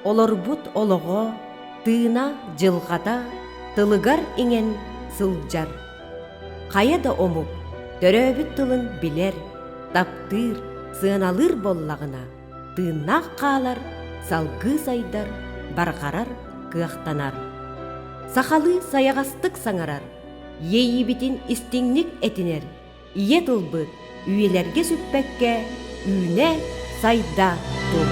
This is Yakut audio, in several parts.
олорбут олоҕо, тыына, дьылҕата тылыгар иҥэн сылдьар. Хайа да омук төрөөбүт тылын билэр, таптыыр, сыаналыыр буоллаҕына, тыыннаах хаалар, салгыы сайдар, барҕарар, кыахтанар. Сахалыы сайаҕастык саҥарар, иэйиибитин истиҥник этинэр Ийэ тылбыт үйэлэргэ сүппэккэ үүнэ, сайда тур.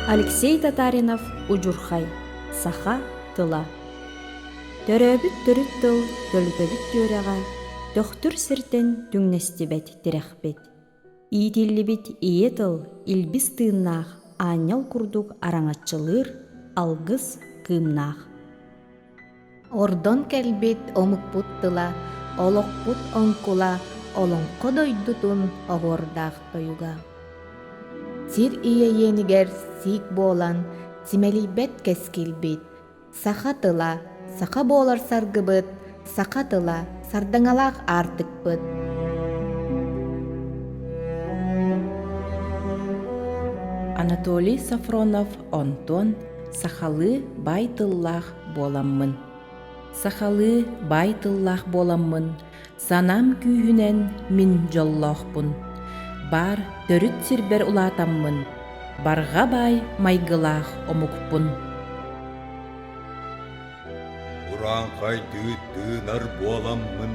Алексей Татаринов Удьурхай Саха тыла Төрөөбүт төрүт тыл төлкөбүт түөрэҕэ Төхтүр сиртэн түҥнэстибэт тирэхпит. Иитиллибит ийэ тыл илбис тыыннаах аанньал курдук араҥаччылыыр алгыс кыымнаах. Ордон кэлбит омукпут тыла, олохпут оҥкула, олоҥхо дойдутун оһуордаах тойуга. Сир ийэ иэнигэр сиик буолан, симэлийбэт кэскилбит, Саха тыла, саха буолар саргыбыт, саха тыла, сардаҥалаах аартыкпыт. Анатолий Софронов Онтон сахалыы баай тыллаах буоламмын. Сахалыы баай тыллаах буоламмын, санаам күүһүнэн мин дьоллоохпун. Баар төрүт сирбэр улаатаммын, барҕа баай майгылаах омукпун. Урааҥхайдыы тыынар буоламмын,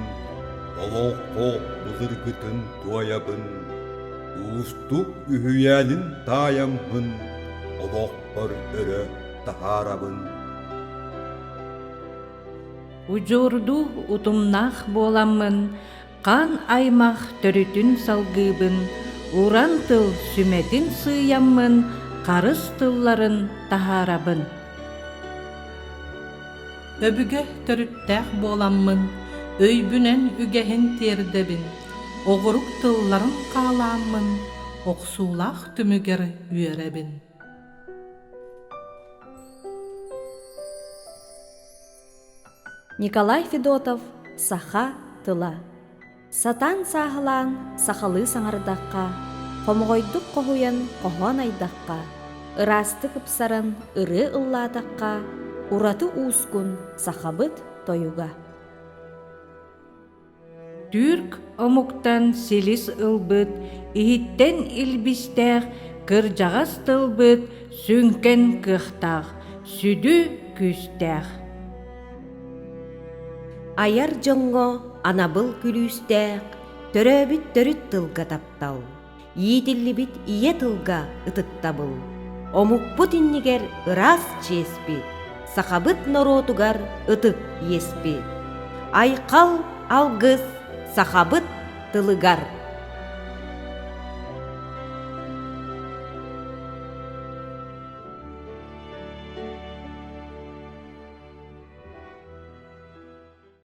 олоҥхо былыргытын туойабын, уустук үһүйээнин таайаммын, олохпор өрө таһаарабын. Удьуордуу утумнаах буоламмын, хаан аймах төрүтүн салгыыбын, уран тыл сүмэтин сыыйаммын, харыс тылларын таһаарабын. Өбүгэ төрүттээх буоламмын, өйбүнэн үгэһин тиэрдэбин, оҕурук тылларын хаалааммын, охсуулаах түмүгэр үөрэбин. Николай Федотов «Саха тыла» Сатаан сааһылаан сахалыы саҥардахха, хомоҕойдук хоһуйан хоһоон айдахха, ыраастык ыпсаран ырыа ыллаатахха, ураты уускун сахабыт тойуга. Түрк омуктан силис ылбыт, иһиттэн илбистээх кырдьаҕас тылбыт сүҥкэн кыахтаах, сүдү күүстээх. Айар дьоҥҥо анабыл күлүүстээх, төрөөбүт төрүт тылга таптал, иитиллибит ийэ тылга ытыктабыл, омукпут иннигэр ыраас чиэспит, сахабыт норуотугар ытык иэспит. Айхал, алгыс сахабыт тылыгар!